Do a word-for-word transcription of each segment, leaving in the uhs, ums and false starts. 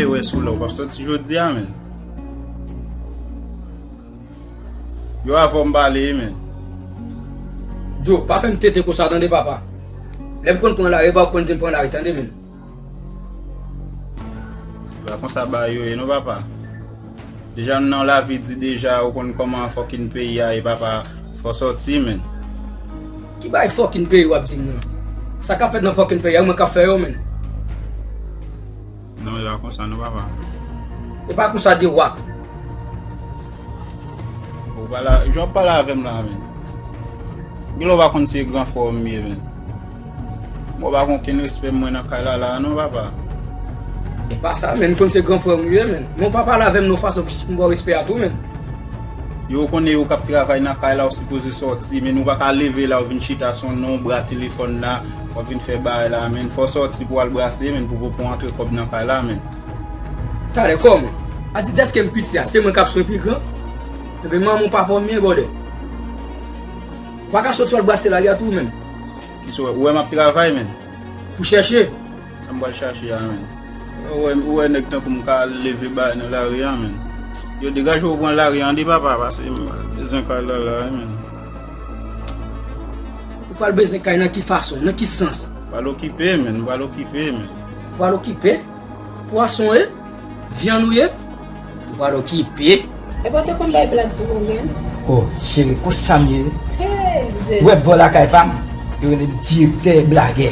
Wè sou la, ou p ap sòti jodi a, menn. Yo avè w m pale, menn. Djo, pa fè m tenten konsa, tande, papa. Lè m konn pran lari, e pa ou konn di m pran lari, tande, menn. Pa konsa bagay yo ye, non, papa. Deja, nou nan lavi di deja, ou konn kòman fòkin peyi a ye, papa. Fò sòti, menn. Ki bagay fòkin peyi w ap di m nan? Sa k ap fèt nan fòkin peyi a, mwen k ap fè yo, menn. Non, e pa konsa non, papa. E pa konsa de wak. Ou pale, jan w ap pale avè m la, menn. Gen lè w pa konn se gran frè w m ye, menn. Bon, w pa gen okenn respè mwen nan kay la, la, non, papa. E pa sa, menn, m konn se gran frè w m ye, menn. Men w pa pale avè m nan fason jis pou m ba w respè a tou, menn. Yo, ou konnen yo k ap travay nan kay la, ou sipoze sòti, men ou pa ka leve la, ou vin chita sou non bra telefòn la, w ap vin fè bagay la, men fò w sòti pou w al brase, men pou, pou, pou w antre kòb nan kay la, men. Talè, kòman? A di dèske m piti a, se mwen k ap swen pi gran? Ebyen, manman w papa w m ye, brother. Ou pa ka sòti w al brase lari a tou, menn. Kisa w wè? Ou wè m ap travay, men. Pou chèche. Sa m pral chache a, menn? Ou wè, ou wè nèg tankou m ka leve bagay nan lari a, menn. Yo, degaje w pran lari a, tande, papa, paske m bezwen kay la, la, wi, menn. Ou pral bezwen kay nan ki fason, nan ki sans? M pral okipe, menn, m pral okipe, menn. Ou pral okipe? Pwason w ye? Vyann ou ye? Ou pral okipe. Epa w te konn bay blag tou, Bongrèn? O, cheri, konsa m ye. Hey, Zezi. Ou wè bò lakay pa m, yo rele m direktè blagè.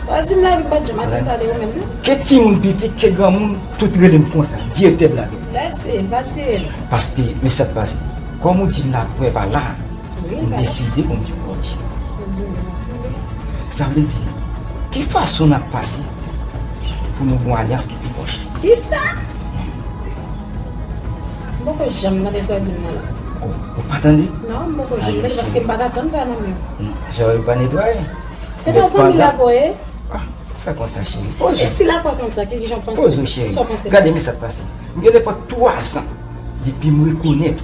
Sa w di m la, epi m pa t janm atann sa de ou menm, non? Ke timoun piti, ke granmoun, tout rele m konsa, direktè blagè. That's it, that's it. Paske, men sa k pase. Kòm ou di m laprè pa la, wi, m deside pou m di w bò cheri. Sa vle di, ki fason n ap pase pou nou gen yon alyans ki pi pwòch? Kisa? M poko janm tande sa w di m nan la. O, ou pa tande? Non, m poko janm tande paske m pa t atann sa nan men w. Zòrèy ou pa netwaye. Se pa zanmi lapwè w ye? Ah, fè konsa, cheri. Poze. E si lapwè konn sa, ki jan w panse? Poze, cheri. Sa w panse? Gade, men sa k pase. M gen nenpòt twazan depi m rekonèt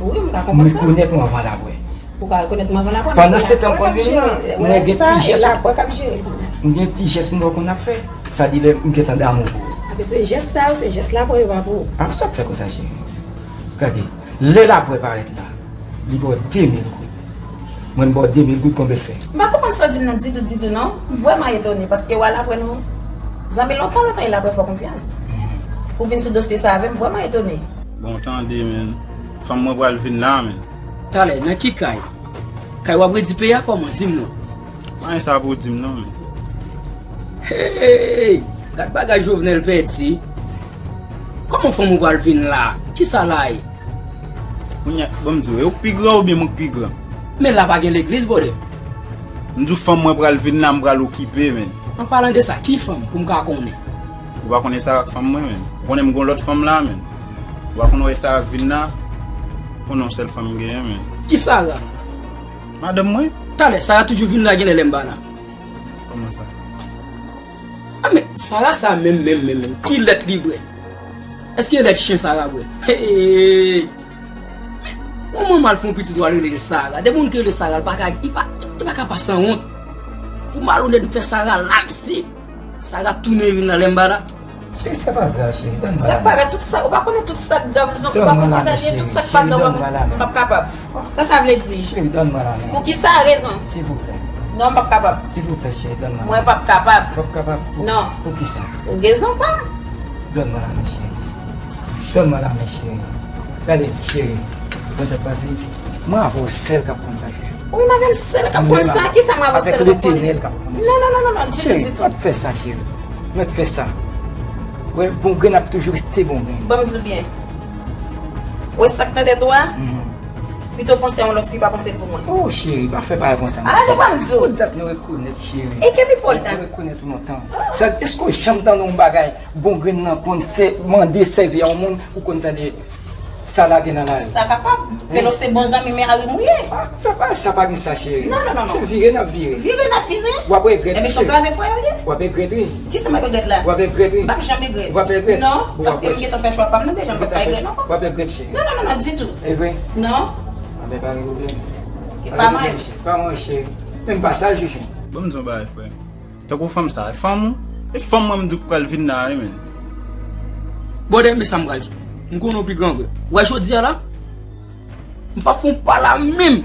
ou. Wi, m ka konprann sa. M rekonèt ou anvan lapwè. Ou ka rekonèt m anvan lapwè, men se lapwè k ap jere. Mwen gen ti jès, lapwè k ap jere. M gen ti jès m wè konn ap fè. Sa di lè m gentan damou pou ou. Apre se jès sa yo, se jès lapwè yo pa pou ou. Ah, sa k fè konsa, cheri? Gade, lè lapwè parèt la, li ba w de mil goud. Mwen m ba w de mil goud, konbyen l fè? M pa konprann sa w di m nan ditou, ditou, non. M vrèman etone, paske w a lapwè nou zanmi lontan, lontan, e lapwè fè w konfyans. Ou vin sou dosye sa avè m, vrèman etone. Bon, tande, menn. Fanm mwen pral vin la, menn. Talè, nan ki kay? Kay w ap redi peye a kòman? Di m non. Pa gen sa pou w di m non, menn. Hey! Gad bagay Jovenel pèdi. Kòman fanm ou pral vin la? Kisa la ye? Kounye a, bon, m di w, e ou k pi gran oubyen mwen k pi gran? Men la pa gen legliz, brother. M di w fanm mwen pral vin la, m pral okipe, menn. An palan de sa, ki fanm pou m ka konnen? Ou pa konnen Sara k fanm mwen, menn. Ou konnen m gon lòt fanm la, menn. Ou pa konn wè Sara k vin la? Konnen yon sèl fanm m genyen, menn. Ki Sara? Madanm mwen. Talè, Sara toujou vin la genlè lè m pa la. Kòman sa? A men, Sara sa menm, menm, menm, menm. Ki lèt li bwè? Èske lèt chen Sara bwè? Hey! Yon manman al fè yon pitit, w al rele l Sara. Depi moun ki rele Sara, li pa ka, li pa, li pa ka pa sanwont. Pou malonèt, m fè Sara la, mesye. Sara tounen vin la lè m pa la. Cheri, sa pa grav, cheri. Donn mwen la men. Sa pa grav, tout sa, ou pa konnen tout sa k grav, Zon, ou pa konnen sa, tout sa k pa grav, m p ap kapab. Sa sa vle di? Cheri, donn mwen la men. Poukisa rezon? Silvouplè. Non, m p ap kapab. Silvouplè, cheri, donn mwen la men. Mwen p ap kapab. P ap kapab? Pou, non. Poukisa? Rezon pa m. Donn mwen la men, cheri. Donn mwen la men, cheri. Gade, cheri. Bon, sa pase. Mwen avè w sèl k ap konn sa, chouchou. Ou menm avè m sèl k ap konn sa? Kisa mwen avè w sèl k ap konn? Avèk Letènèl k ap konn sa. Non, non, non, non, non, ditou, ditou. Cheri, pa t fè sa, cheri. Mèt fè sa. Wè, bon grenn ap toujou rete bon grenn. Ban m di w byen. Wè sa k nan tèt ou a? Pito panse a yon lòt fi, pa panse l pou mwen. Oh, cheri, pa fè bagay konsa, mesye. Ala, ban m di w. Pou dat nou rekonèt, cheri. E ke pi pòl dat? Nou rekonèt ou lontan. Sa, èske w janm tande yon bagay, bon grenn nan konn sè, mande sèvi a yon moun, ou konn tande sa lage nan lari. Sa kapab. Men nou se bon zanmi, men ari mouye. Ah, fè pa, sa pa gen sa, cheri. Non, non, non, non. Se vire n ap vire. Vire n ap vire? W ap regrèt, cheri. Ebyen, se yon kraze fwa yo ye. W ap regrèt, wi. Kisa m ap regrèt la? W ap regrèt, wi. M p ap janm regrèt. W ap regrèt. Non, paske m gentan fè chwa pa m nan deja, m p ap regrèt non. W ap regrèt, cheri. Non, non, non, non, ditou. E vre? Non. Anben, pa gen pwoblèm. Pa mwen, cheri. Pa mwen, cheri. Men m pa sa, chouchou. Ban m di yon bagay, frè. Tankou fanm sa, e fanm ou? E fanm mwen m di w k pral vin la, wi, men. Brother, men sa m pral di w. M konnen w pi gran vre. Wè jodi a la, m p ap fè yon pa la menm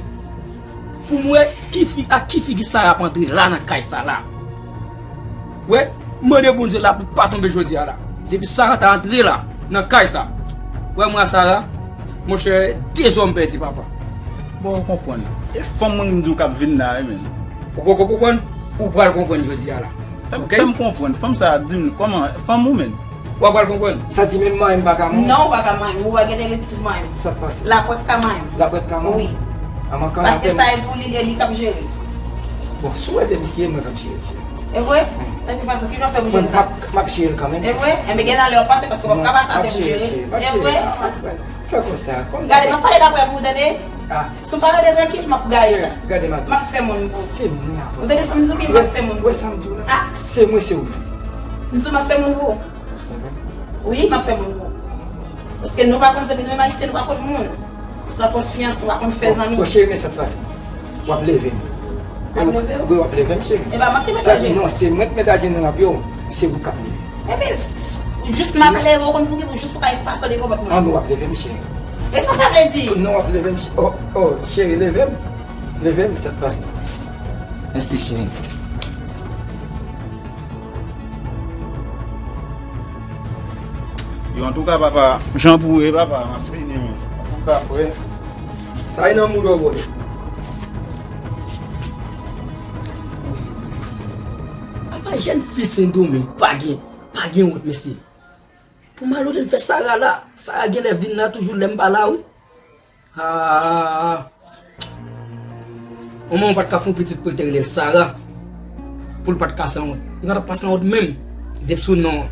pou m wè ki fi, ak ki figi Sara ap antre la nan kay sa la. Wè, m mande Bondye la pou pa tonbe jodi a la. Depi Sara ta antre la, nan kay sa. Wè mwen a Sara, monchè, dezòm pèdi papa. Bon, ou konprann. E fanm mwen m di w k ap vin la, wi, men. Ou poko konprann? Ou pral konprann jodi a la. Fè m, ok? Fè m konprann. Fanm sa a di m kòman, fanm ou menm? W ap pral konprann. Sa di menm manyen m pa ka manyen? Non, ou pa ka manyen m. Ou pa gen limit pou manyen m. Sa k pase? Laprèt ka manyen m. Laprèt ka manyen m? Wi. Paske sa e pou li, e li k ap jere. Bon, si w ede misye, mwen k ap jere misye. E vre? Tanpri fason, ki jan w fè pou jere sa? Mwen, m ap, m ap jere l kanmenm. E vre? Enben, gen nan lè w ap pase paske w p ap ka pase atè pou jere. E vre? Fè konsa. Gade, m ap pale dapre pou ou, tande? Ah. Si w pa rete trankil, m ap gaye sa. Gade, m ap fè moun pou ou. Se mwen. Ou tande sa m di w, m ap fè moun pou ou. Wè sa m di w la? Ah. Se mwen, se ou. M di w m ap fè moun pou ou. Wi, m ap fè moun pou ou. Paske nou pa konn zanmi, nou menm Ayisyen, nou pa konn moun. San konsyans, ou pa konn fè zanmi. Bon, cheri, men sa k pase. W ap leve m. M ap leve w? Wi, w ap leve m, cheri. E pa m ap te met ajenou. Non, se mwen k met ajenou nan pye w, se ou k ap leve. Epi, s-, s-, jis m ap leve w, ou konn pou ki, pou jis pou kay fason de konpòt mwen. An, w ap leve m, cheri. E sa sa vle di? Non, w ap leve m, cheri. Oh, oh, cheri, leve m. Leve m, sa k pase. Mèsi, cheri. Yo, antouka, papa, jan pou ye, papa, m ap vini, men. Antouka, frè. Sa e nan moud ou, bro. Apa jèn fi Sendomeng pa gen, pa gen wont, mesye. Pou m al ote m fè Sara la. Sara genlè vin la toujou lè m pa la, wi. Ah. Yon manman pa t ka fè yon pitit pou l te rele l Sara. Pou l pa t ka sanwont. Li pa t ap pa sanwont menm. Depi sou non an.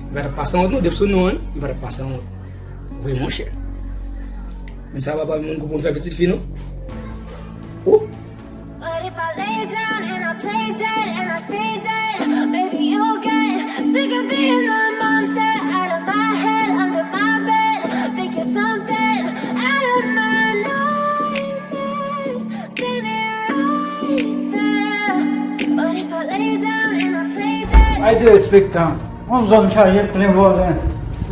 Li pa t ap pa sanwont non. Depi sou non an, li pa t ap pa sanwont. Wi, monchè. Moun sa pa pa moun pou l fè pitit fi non. Ou? But if I lay down and I play dead and I stay dead, maybe you'll get sick of being the monster out of my head, under my bed. Think you're something out of my nightmares, standing right there. But if I lay down and I play dead. Ay, derespektan. Yon zòn chaje plen vòlè.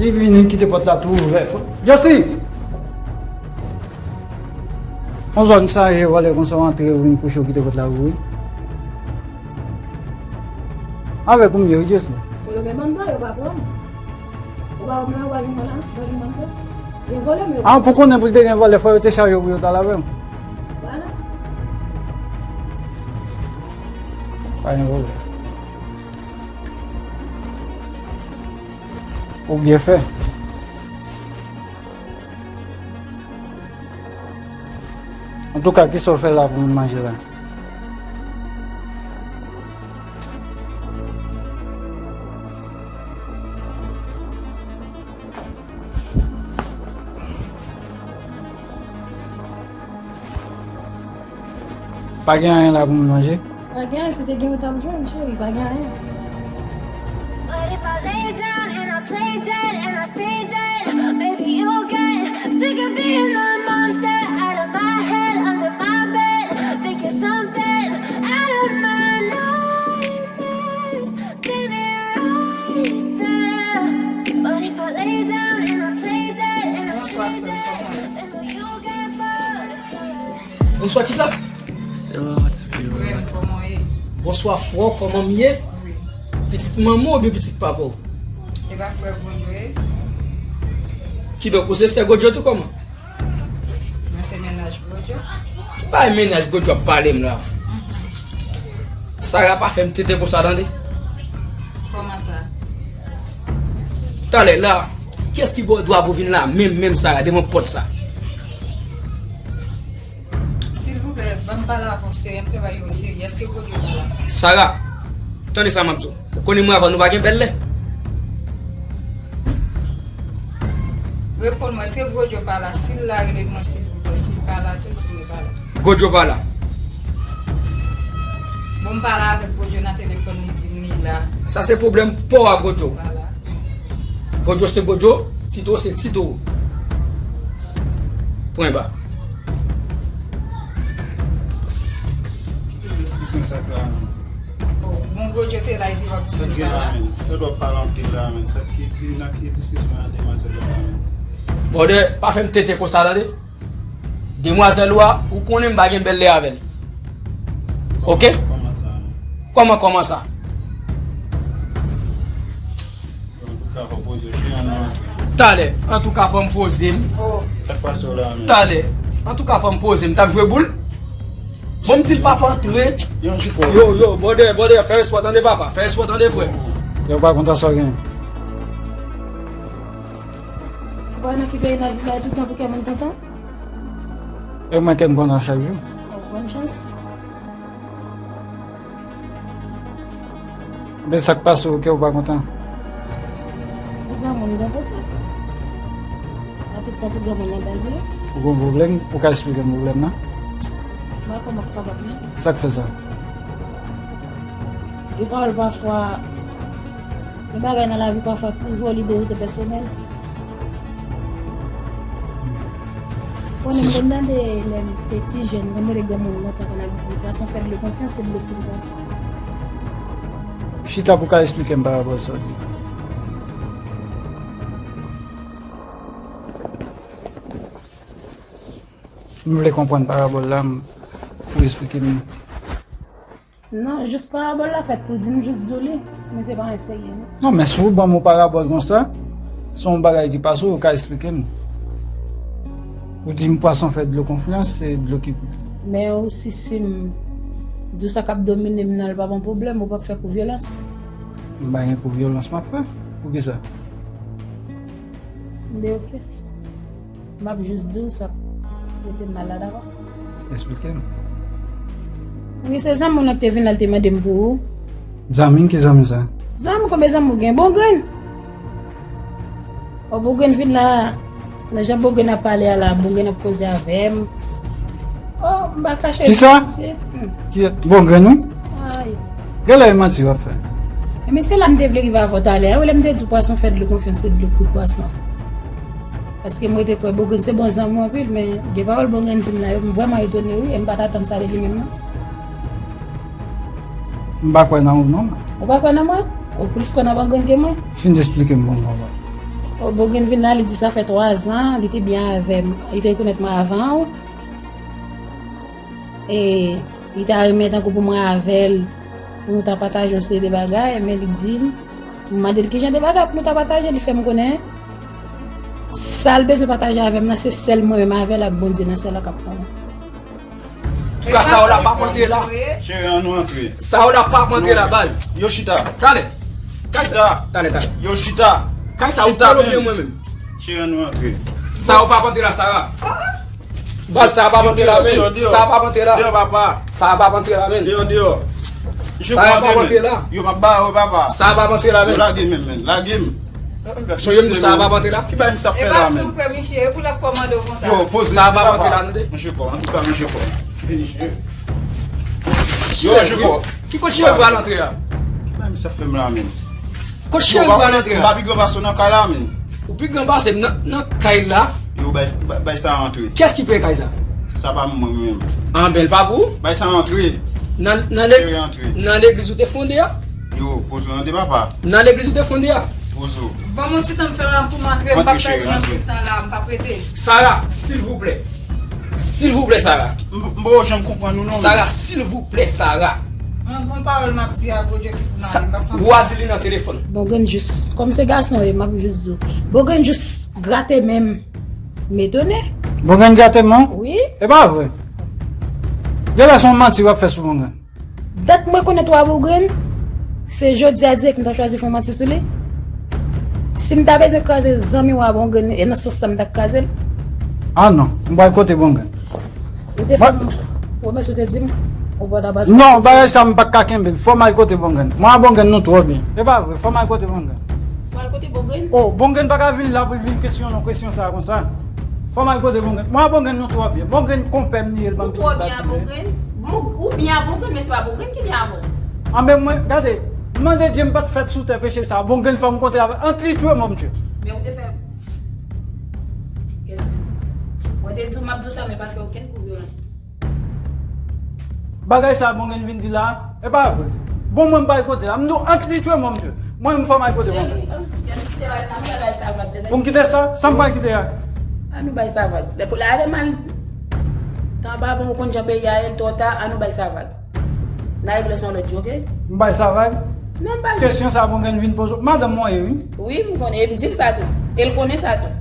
Li vini kite pòt la tou ouvè. Josi! Yon zòn chaje vòlè konsa w antre, w vin kouche, w kite pòt la ouvri. Avèk ou m ye, wi, Josi. Yo, men banda, yo pa pran. Ou pa wè mwen, ou pa vin mwen la, ou pa vin mwen fè. Yo vòlè, men yo pa pran. Ah, pou konnen pou te gen vòlè, fò yo te chaje pou yo t al avè m. Vwala. Pa gen pwoblèm. Ou byen fè. Antouka, kisa w fè la pou moun manje la? Pa gen anyen la pou moun manje? Pa gen anyen, si te gen, ou t ap jwenn, cheri, pa gen anyen. But if I lay down and I play dead and I stay dead, maybe you'll get sick of being the monster out of my head, under my bed. Think you're something out of my nightmares, standing right there. But if I lay down and I play dead and I stay dead, then will you get bored of killing? Bonswa, kisa? Frè m, kòman w ye? Bonswa, frè, kòman m ye? Wi. Pitit manman w oubyen pitit papa w? E pa frè Gwojo ye? Kidonk, ou se sè Gwojo tou, kòman? Mwen se mennaj Gwojo. Ki bagay mennaj Gwojo ap pale m la? Sara pa fè m tenten konsa, tande. Kòman sa? Talè la, kiyès ki ba w dwa pou vin la menm, menm Sara, devan pòt sa? Silvouplè, ban m pale avè w serye, m fè bagay yo serye. Èske Gwojo pa la? Sara, tande sa m ap di w. Ou konnen mwen avè w, nou pa gen bèl lè. Reponn mwen, èske Gwojo pa la? Si l la, rele mwen silvouplè. Si l pa la tou, di m li pa la. Gwojo pa la. Bon, m pale avèk Gwojo nan telefòn, li di m li la. Sa se pwoblèm pa w ak Gwojo. Gwojo pa la. Gwojo se Gwojo, Tito se Tito. Pwen ba. Ki diskisyon sa k la menm? Oh, Mon Bondye te la epi w ap di m pa la. Sa k gen la menm? Yo dwe pale anpil la menm. Sa ki, ki nan ki diskisyon la demwazèl la menm? Brother, pa fè m tete konsa tande. Demwazèl ou a, ou konnen m pa gen bèl lè avè l. Ok? Kòman sa? Kòman kòman sa? Antouka fò poze w cheri an nan antre. Talè, antouka fò m poze m. Sa k pase w la menm? Talè, antouka fò m poze m. T ap jwe boul? Bon m di l pa pa antre. Yo yo brother brother fè respè tande papa fè respè tande frè. Yo pa kontan sa w gen. Ou pa nan ki peyi n ap viv la tout tan pou kè moun kontan? E mwen kè m kontan chak jou. Oh, bòn chans. Men sa k pase w kè w pa kontan? Ou granmoun gen pwoblèm. A tout tan pou granmoun nan bay vre. Ou gen pwoblèm? Ou ka esplike m pwoblèm nan? Mwen kòman pou kapab li. Sa k fè sa? Gen pawòl pafwa, gen bagay nan lavi pafwa ki rive w li de rete pèsonèl. Konnen m te tande lè m te ti jèn, mwen tande granmoun lontan konn ap di pwason fè dlo konfyans se dlo ki pou pwason. Chita pou ka esplike m parabòl sa w di. M vle konprann parabòl la pou esplike m. Non, jis parabòl la fèt pou di m jis di w li, men se pa anyen serye non. Non, men si w ban m yon parabòl konsa, se yon bagay ki pase w, ou ka esplike m. Ou di m pwason fè dlo konfyans, se dlo ki koule. Men ou si si m di w sa k ap domine m nan, l p ap yon pwoblèm, ou p ap fè kou vyolans. M pa gen kou vyolans m ap fè. Poukisa? M de oke. M ap jis di w sa k rete m mal la, dakò? Esplike m. Wi, se zanmi w nan ki te vin la, l te mande m pou ou. Zanmi? Ki zanmi sa? Zanmi, konbyen zanmi w gen? Bongrenn. O, Bongrenn vin la, nan jan Bongrenn ap pale a la, Bongrenn ap koze avè m. O, m pa kache. Kisa? Ki Bongrenn wi? Ay. Genlè e manti w ap fè. Ebyen se la m te vle rive avè w talè a wi, lè m te di w pwason fè dlo konfyans se dlo k kout pwason. Paske m rete kwè Bongrenn se bon zanmi w anpil, men gen pawòl Bongrenn di m la yo, m vrèman etone wi, e m pa t atann sa de li menm non. M pa kwè nan ou non. Ou pa kwè nan mwen? Ou plis kwè nan Bongrenn ke mwen? Fin esplike m bon papa. O, Bongrenn vin la, li di sa fè twa zan, li te byen avè m, li te rekonèt mwen avan w. E li ta renmen tankou pou mwen avè l, pou nou ta pataje yon seri de bagay, men li di m, m mande l kijan de bagay pou nou ta pataje, li fè m konnen sa l bezwen pataje avè m nan, se sèl mwen menm avè l ak Bondye nan syèl la k ap konnen. Antouka, sa w la p ap antre la. Cheri, ann nou antre. Sa w la p ap antre la, baz. Yo chita. Talè. Chita. Talè, talè. Yo chita. Kay sa ou pran lòt de mwen menm. Cheri, ann nou antre. Sa w p ap antre la, Sara. Baz, sa pa pantre la menm. Sa pa pantre la. Deyò papa. Sa pa pantre la menm. Deyò deyò. Sa pa pantre la. Yo m ap bare w papa. Sa pa pantre la menm. Lage menm menm. Lage m. Sonje m di sa pa pantre la. Ki bagay misye ap fè la menm? Epa tou frè Miche, epi l ap kòmande w konsa. Yo poze sa pa pantre la tande. Manje kò, antouka manje kò. Yo manje kò. Ki kote cheri pral antre a? Ki bagay misye ap fè m la menm? Kote cheri pral antre a? M pa pi gran pase w nan kay la menm. Ou pi gran pase m nan, nan kay la. Yo bay, bay, bay sa antre. Kiyès ki peye kay sa? Sa pa mwen menm. An bèl pa pou ou? Bay sa antre. Nan, nan, nan legliz ou te fonde a? Yo, poze w tande papa. Nan legliz ou te fonde a? Poze w. Ban m yon ti tan m fè pou m antre, m p ap pèdi anpil tan la, m p ap rete. Sara, silvouplè. Silvouplè Sara. M, m poko janm konprann ou non. Sara, silvouplè Sara. Yon bon pawòl m ap di a Bondye ki pou nan li, m p ap fè anpil. Ou a di li nan telefòn. Bongrenn jis, kòm se gason w ye, m ap jis di w. Bongrenn jis grate men m. M etone. Bongrenn grate men w? Wi. E pa vre. Genlè se yon manti w ap fè sou Bongrenn. Dat mwen konnen twa Bongrenn, se jodi a dirèk m ta chwazi fè yon manti sou li. Si m ta bezwen kraze zanmi w a Bongrenn, e nan sans sa m ta kraze l. Ah non, m pral kote Bongrenn. Ou te fè m pwomès ou te di m ou pa ta pral fè. Non, bagay sa m pa ka kenbe l. Fò m al kote Bongrenn. Mwen a Bongrenn nou twò byen. E pa vre, fò m al kote Bongrenn. Ou al kote Bongrenn? Oh, Bongrenn pa ka vin la pou l vin kesyone w kesyon sa konsa. Fò m al kote Bongrenn. Mwen a Bongrenn nou twò byen. Bongrenn konpè m li ye, l ban m tout batize. Ou twò byen a Bongrenn? Bon, ou byen a Bongrenn, men se pa Bongrenn ki byen avè w. Anben mwen, gade, m mande Dye m pa t fèt sou tè peche sa. Bongrenn fè m kontre avè l. Ant li tchwe mò m tchwe. Men ou te fè. Kèso. Mwen te di w m ap di w sa, men pa t fè okenn kou vyolans. Bagay sa Bongrenn vin di la, e pa vre. Bon, mwen m bay kote la. M di w ant li tchwe mwen, msye. Mwen m fò m al kote mwen. Cheri, ann kite bay sa, ann bay sa vag. Pou m kite sa? Sa m pral kite a? Ann nou bay sa vag. Lè pou la ale mal. Tan pa bon, ou konn jan peyi a ye, l twò ta, ann nou bay sa vag. N a regle sa yon lòt jou, oke? M bay sa vag? Non, m bay. Kesyon sa bon gen vin poze. Madanm mwen ye, wi. Wi, m konnen, e m di l sa tou. E l konnen sa tou.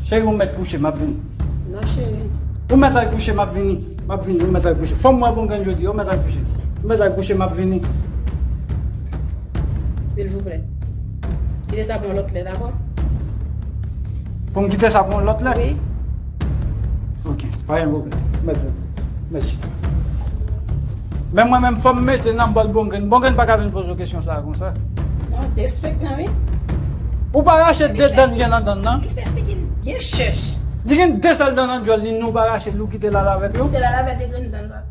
Cheri, ou mèt kouche, m ap vini. Non, cheri. Ou mèt al kouche, m ap vini. M ap vini, ou mèt al kouche. Fò m wè bon gen jodi, ou mèt al kouche. Ou mèt al kouche, m ap vini. Silvouplè. Kite sa pou yon lòt lè, dakò? Pou m kite sa pou yon lòt lè? Wi. Ok, pa gen pwoblèm. Mèt, mèt chita. Men mwen menm, fò m mete nan bòl Bongen. Bongen pa ka vin poze w kesyon sa a konsa. Non, derespektan, wi. Ou pa rache de dan l gen nan dan l nan? Li fè figi l byen chèch. Li gen de sèl dan nan djòl li, nou pa rache l, ou kite l al avèk yo? Kite l al avèk de grenn dan l, papa.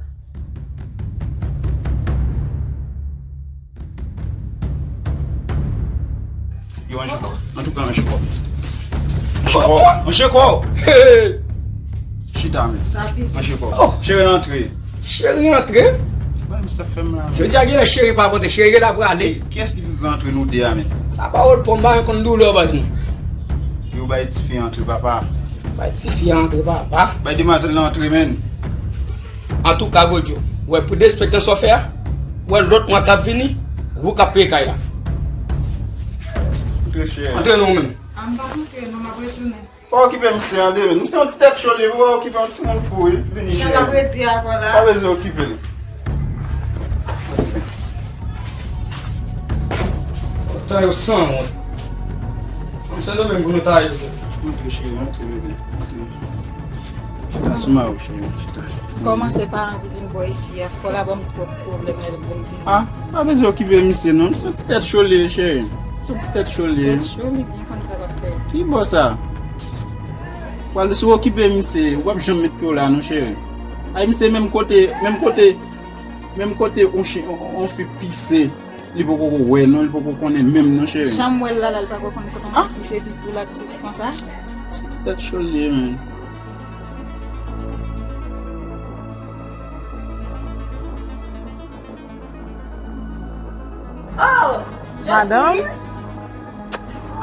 Yo, manje kò. Antouka, manje kò. Manje kò. Manje kò. Hey! Chita, men. Manje kò. Oh! Cheri, antre. Cheri, antre? Ba m sa fè m la, men. Jodi a, genlè cheri pa pote, cheri la prale. Kiyès ki vin rantre nou de a, men? Sa pawòl pon, m pa konn doulè baz mwen. Yo bay tifi antre, papa. Bay tifi antre, papa. Bay demwazèl la antre, men. Antouka, Godjo, wè, pou derespektan sa w fè a, wè, lòt mwa k ap vini, ou k ap peye kay la. Antre, cheri. Antre non, menm. A, m pa antre non, m ap retounen. Pa okipe misye an de, men. Misye yon ti tèt cho li ye, ou pa okipe yon timoun fou, wi. Vini, cheri. Jan l ap redi avè w la. Pa bezwen okipe l. Tan yo sanwont. Fanm Sendomeng pou nou ta ye. Antre, cheri, antre, bebe. Antre. Chita sou mari w, cheri. Chita. Kòman se pa anvi vin bò isi a? Fò l ap ban m twòp pwoblèm lè l vin vini. Ah, pa bezwen okipe misye non. Misye yon ti tèt cho li ye, cheri. Misye yon ti tèt cho li ye. Tèt cho, li byen konn sa l ap fè. Ki bò sa? Pral si w okipe misye, w ap janm met pye w la non, cheri. Ay, misye menm kote, menm kote, menm kote on fi, on, on fi pise. Li poko ko wè non, li poko konnen menm non, cheri. Janm wè l la, la, li pa ko konn kote misye pi pou l aktif konsa. Se ti tèt cho l ye, men. Oh, Joseline. Madanm?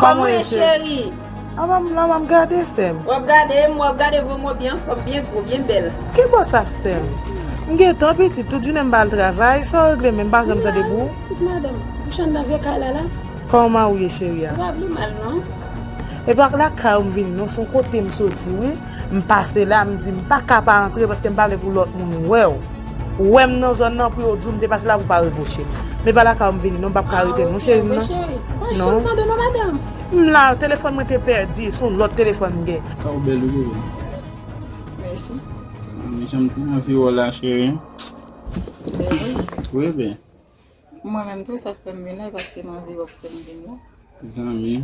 Kòman w ye, cheri? Apa m la, m ap gade, sè m. W ap gade m, w ap gade vrèman byen anfòm, byen gwo, byen bèl. Ki bò sa, sè m? M gentan pitit, tout jounen m pa al travay, sa w regle menm, m pa janm tande pou ou. Pitit madanm, ou chann nan vye kay la, la? Kòman w ye, cheri a? M pa vle mal, non. E pa lakay ou m vini, non, se yon kote m soti, wi. M pase la, m di, m pa ka pa antre, paske m pa vle pou lòt moun wè w. Wè m nan zòn nan pou yo di w m te pase la pou pa repwoche m. Men pa lakay ou m vini non, m p ap ka rete non, cheri m nan. Ah, ok, cheri. Mwen janm tande non, madanm. M la, telefòn mwen te pèdi, se yon lòt telefòn m gen. Sa w bèl wi, bebe. Mèsi. Zanmi, jan m te anvi wè w la, cheri. Bebe. Wi, bebe. Mwen menm tou, sa k fè m vin la, e paske m anvi wè w k fè m vin la. Zanmi.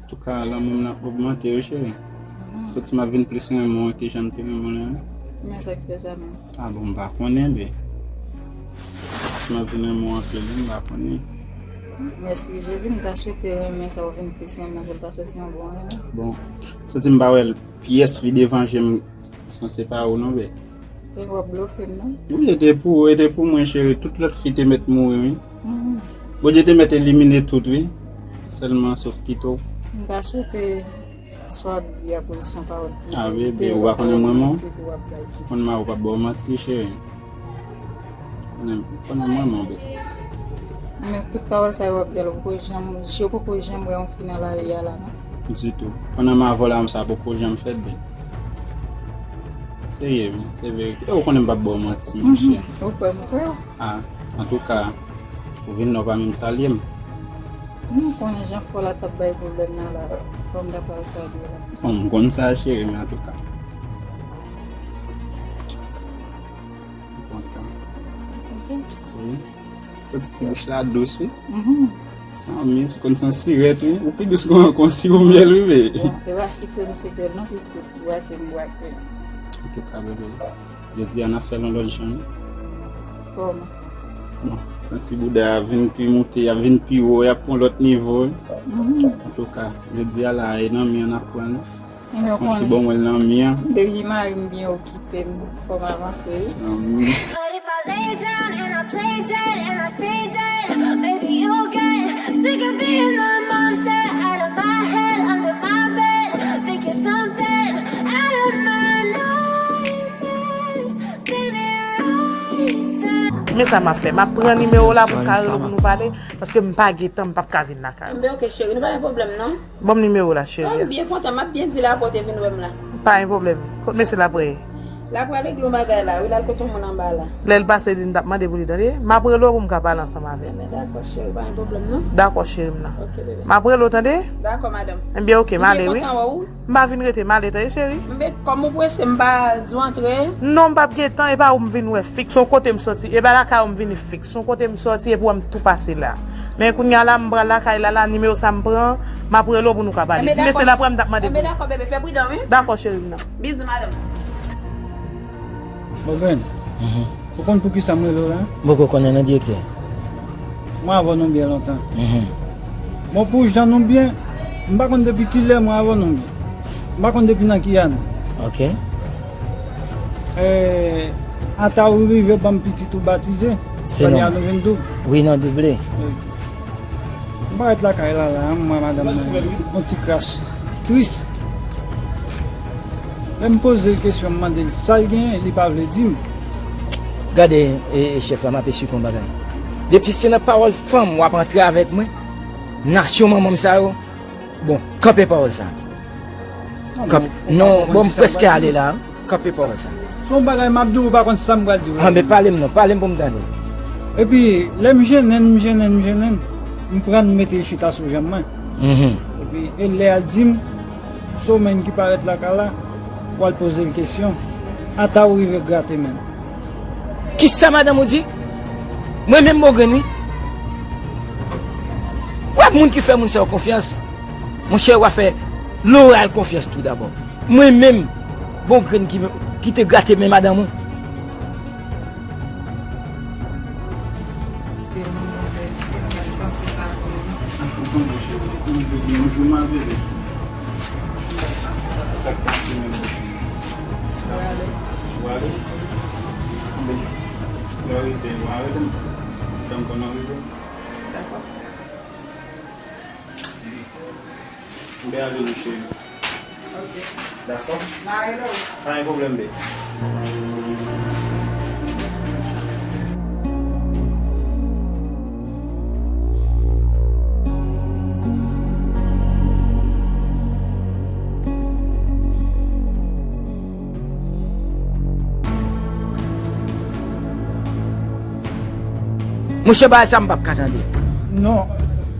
Antouka, lanmou m nan ap ogmante wi, cheri. M santi m ap vin plis renmen w ke jan m te renmen w la. Men sa k fè sa menm? Ah bon, m pa konnen, bebe. M santi m ap vin renmen w anpil wi, m pa konnen. Mèsi Jezi, m ta swete renmen sa w vin plis renmen pou l ta soti yon bon renmen. Bon, m santi m pa wè l pyès fi devan je m san se pa ou non, bebe. Te w ap blofe m non. Wi, e te pou ou, e te pou mwen, cheri. Tout lòt fi te mèt mouri, wi. Mhm. Bondye te mèt elimine tout, wi. Sèlman, sof kite w. M ta swete sa w ap di a, pou l se yon pawòl ki verite, ou pa konnen mwen, ou pa bay manti. Konn mari w p ap ba w manti, cheri. Konnen, konnen mwen, mon bebe. Men tout pawòl sa yo w ap di a, ou poko janm, je w poko janm wè yon fi nan lari a la, non? Ditou. Pandan m avè w la, m sa poko janm fèt, bebe. Serye, wi, se verite. E ou konnen m p ap ba w manti, monchè. Ou kwè m kwè w? Ah, antouka, ou vin la, ou pa menm salye m. M konnen jan fò la t ap bay pwoblèm nan la, fò m ta pral salye w la. Bon, m konn sa, cheri, men antouka. M kontan. Ou kontan? Wi. Santi ti bouch la dous, wi. Mhm. Zanmi, se konn se yon sirèt, wi. Ou pi dous kon, kon siwo myèl, wi, bebe. Bon, e pa sikre m sikre l non, pitit. Bwake m bwake. Antouka, bebe, jodi a n ap fè l yon lòt jan, wi. Kòman? Bon, santi bouda a vin pi moute, y ap vin pi wo, y ap pran lòt nivo, wi. Mhm. Antouka, jodi a la, e nan men an n ap pran l. Yon ti bon mwen nan mi an. Depi mari m byen okipe m, fò m avanse wi. San mi. Down and I play dead and I stay dead. Baby, you'll get sick of being the monster out of my head, under my bed. Think you're something out of my nightmares. Seen it right there. Men sa m ap fè, m ap pran nimewo la pou m ka rele w pou nou pale, paske m pa gen tan, m p ap ka vin lakay ou. Enben, oke, cheri, nou pa gen pwoblèm, non? Ban m nimewo la, cheri. Oh, m byen kontan, m ap byen di l apre w te vin wè m la. Pa gen pwoblèm. Kot mesye la prale? L ap pral regle yon bagay la, wi, l al kote yon moun anba la. Lè l pase, di n t ap mande pou li, tande? M ap rele w pou m ka pale ansanm avè l. Enben, dakò, cheri, pa gen pwoblèm, non. Dakò, cheri m nan. Oke, bebe. M ap rele w, tande? Dakò, madanm. Enben, oke, m ale, wi. M byen kontan wè w. M pa vin rete, m ale, tande, cheri? Enben, kòm ou prese, m pa di w antre. Non, m p ap gen tan, e pa ou m vin wè fiks. Se yon kote m soti, e pa lakay ou m vini fiks. Se yon kote m soti, epi w wè m tou pase la. Men kounye a la, m pral lakay la, la, nimewo sa m pran, m ap rele w pou nou ka pale. Di mesye la prale, m t ap mande pou li. Enben, dakò, bebe, fè pridan, wi. Dakò, cheri m nan. Bizou, madanm. Bòzwen, ou konn poukisa m rele w la? M poko konnen non, direktè. Mwen avè w nou byen lontan. Bon, pou jan nou byen, m pa konn depi kilè mwen avè w nou byen. M pa konn depi nan ki ane. Ok. Eh, ata ou rive ban m pitit ou batize. Se kounye a non. Nou vin doub. Wi, non, double. Wi. M parèt lakay la, la, m wè madanm mwen yon ti kras tris. Lè m poze l kesyon, m mande l sa l genyen, li pa vle di m. Gade, e, e, chèf la, m ap esplike yon bagay. Depi se nan pawòl fanm w ap antre avèk mwen, nasyon manman m sa yo, bon, kanpe pawòl sa. Kanpe, non, bon, m prèske ale la. Kanpe pawòl sa. Se yon bagay m ap di w, ou pa konn sa m pral di w. Ah, men pale m non, pale m pou m tande. Epi, lè m jennen, m jennen, m jennen, m pran m mete l chita sou janm mwen. Epi, e lè a l di m, se w menm ki parèt lakay la, w al poze l kesyon. Ata ou rive grate men l. Kisa madanm ou di? Mwen menm Bongrenn wi. W ap moun ki fè moun sa yo konfyans. Monchè, w a fè Loray konfyans tou dabò. Mwen menm, Bongrenn ki, ki te grate men madanm ou. Dakò. M byen avè nou, cheri. Ok. Dakò? Pa gen pwoblèm, baby. Monchè, bagay sa m p ap ka tande. Non,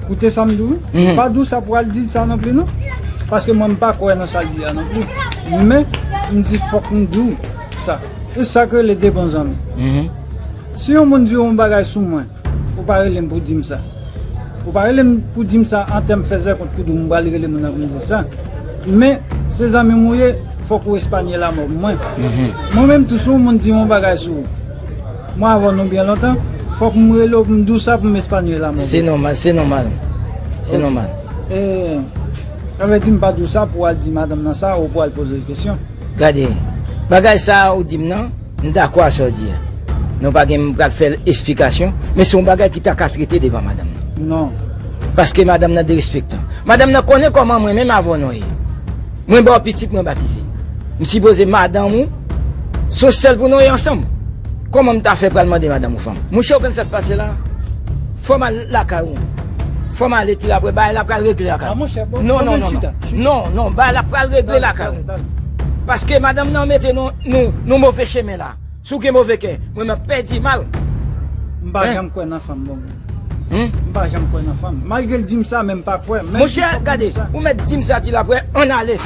koute sa m di w wi. Mhm. Pa di w sa pou al di l sa non plis non. Paske mwen m pa kwè nan sa l di a non plis. Men, m di fòk m di w sa. E sa k rele de bon zanmi. Mhm. Si yon moun di yon bagay sou mwen, ou pa rele m pou di m sa. Ou pa rele m pou di m sa an tèm fèzè kont pou di w m pral rele moun nan pou m di l sa. Men, se zanmi m ou ye, fòk ou espanye lamò pou mwen. Mhm. Mwen menm tou, si yon moun di yon bagay sou ou, mwen avè w nou byen lontan, fòk m rele w pou m di w sa pou m espanye lamò pou ou. Se nòmal, se nòmal. Se nòmal. E, sa vle di m pa di w sa pou w al di madanm nan sa ou pou w al poze l kesyon. Gade, bagay sa a ou di m nan, m dakò a sa w di a. Non pa gen m pral fè l esplikasyon, men se yon bagay ki ta ka trete devan madanm nan. Non. Paske madanm nan derespektan. Madanm nan konnen kòman mwen menm avè w nou ye. Mwen ba w pitit mwen batize. M sipoze madanm ou, se yon sèl pou nou ye ansanm. Kòman m ta fè pral mande madanm ou fanm? Monchè, ou konn sa k pase la? Fò m al lakay ou. Fò m ale ti l apre, bagay la pral regle lakay ou. Non, non, non, non. Non, non, bagay la pral regle lakay ou. Paske madanm nan mete nou, nou, nou move chemen la. Si w gen move kè, mwen m ap pèdi mal. M pa janm kwè nan fanm, bon. M pa janm kwè nan fanm. Malgre l di m sa, men m pa kwè. Monchè, gade, ou mèt di m sa ti l apre, ann ale.